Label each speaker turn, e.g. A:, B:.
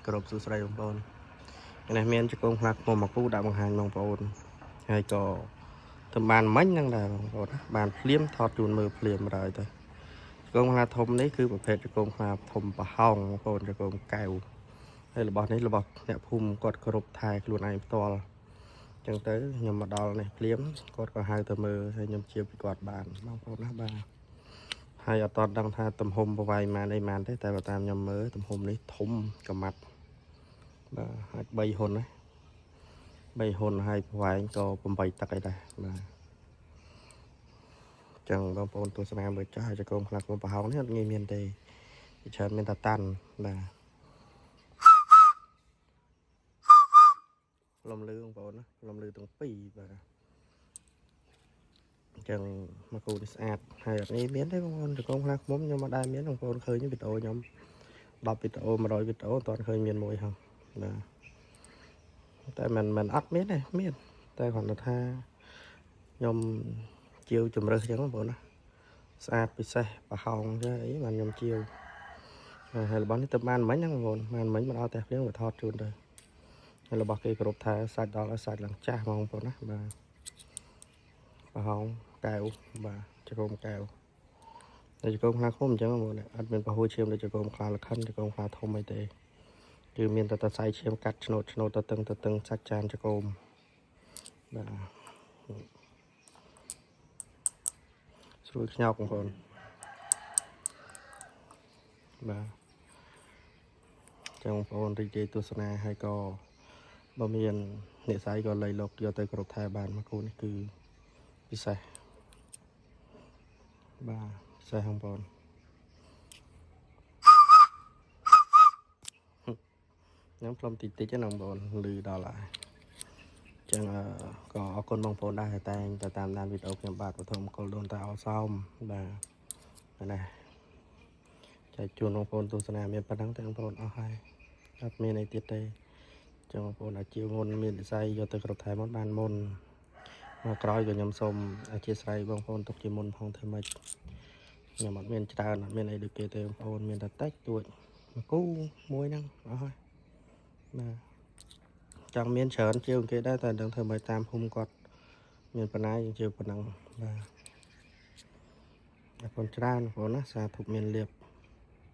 A: គ្រប់សួស្តីបងប្អូនថ្ងៃនេះមានជង្គង់ខ្លះខ្មុំមកគូដាក់បង្ហាញបងប្អូនហើយក៏ធ្វើបានមិញហ្នឹងដែរបងប្អូនណាបានភ្លាមថតជូនមើលភ្លាមហើយទៅជង្គង់ខ្លះធំនេះគឺប្រភេទជង្គង់ខ្លះធំប្រហោងបងប្អូនជង្គង់កែវហើយរបស់នេះរបស់អ្នកភូមិគាត់គ្រប់ថែខ្លួនឯងផ្ទាល់អញ្ចឹងទៅខ្ញុំមកដល់នេះភ្លាមគាត់ក៏ហៅទៅមើលហើយខ្ញុំជាពីគាត់បានបងប្អូនណាបាទហើយអត់តដឹងថាទំហំប្រវែងម៉ានអីម៉ានទេតែបើតាមខ្ញុំមើលទំហំនេះធំកម៉ាត់ បាទអាច3ហ៊ុនណា3ហ៊ុនហើយប្រវែងក៏8ទឹកអីដែរបាទអញ្ចឹងបងប្អូនទស្សនាមើលចាស់ហើយចកោមខ្លះក្នុងប្រហោងនេះអត់ងាយមានទេពីច្រើនមានតាតាន់បាទលំលឺបងប្អូនណាលំលឺទាំងពីរបាទអញ្ចឹងមកគូនេះស្អាតហើយអត់ងាយមានទេបងប្អូនចកោមខ្លះខ្មុំខ្ញុំអត់ដែលមានបងប្អូនឃើញវីដេអូខ្ញុំ10វីដេអូ100វីដេអូអត់ទាន់ឃើញមានមួយហ៎បាទ តែមិនមិនអត់មានទេមានតែគ្រាន់តែថាខ្ញុំជាវជំរើសអញ្ចឹងបងប្អូនណាស្អាតពិសេសប្រហោងចឹងអីបានខ្ញុំជាវហើយរបស់នេះទៅបានមិញហ្នឹងបងប្អូនបានមិញមិនអត់តែភ្លៀងវាថតជូនទៅហើយរបស់គេគ្រប់ថែសាច់ដល់ឲ្យសាច់ឡើងចាស់ហ្មងបងប្អូនណាបាទប្រហោងកែវបាទចកោមកែវតែចកោមខ្លាឃុំអញ្ចឹងបងប្អូនអត់មានពហុឈាមដូចចកោមខ្លាលខិនចកោមខ្លាធំអីទេគឺមានតែតសៃឈាមកាត់ឆ្នោតឆ្នោតទៅតឹងទៅតឹងសាច់ចានចកោមបាទស្រួលខ្ញោកបងប្អូនបាទចឹងបងប្អូនរីករាយទស្សនាហើយក៏បើមាននិស្ស័យក៏លៃលកយកទៅគ្រប់ថែបានមកគូនេះគឺពិសេសបាទពិសេសបងប្អូនខ្ញុំផ្លុំតិចតិចណាបងប្អូនលឺដល់ហើយចឹងក៏អរគុណបងប្អូនដែរតែងតែតាមដានវីដេអូខ្ញុំបាទបឋមកុលដូនតាអសោមបាទណាចែកជូនបងប្អូនទស្សនាមានប៉ុណ្ណឹងតែបងប្អូនអស់ហើយអត់មានអីទៀតទេចឹងបងប្អូនអាចជាងមុនមាននិស័យយកទៅគ្រប់ថែមុនបានមុនមកក្រោយក៏ខ្ញុំសូមអធិស្ឋានបងប្អូនទុកជាមុនផងធ្វើម៉េចខ្ញុំអត់មានច្រើនអត់មានអីដូចគេទេបងប្អូនមានតែតិចតួចមួយគូមួយហ្នឹងអស់ហើយបាទចង់មានច្រើនជាងគេដែរតែមិនដឹងធ្វើម៉េចតាមភូមិគាត់មានបណ្ណាយើងជាប៉ុណ្ណឹងបាទអរគុណច្រើនបងប្អូនណាសាធុមានលៀប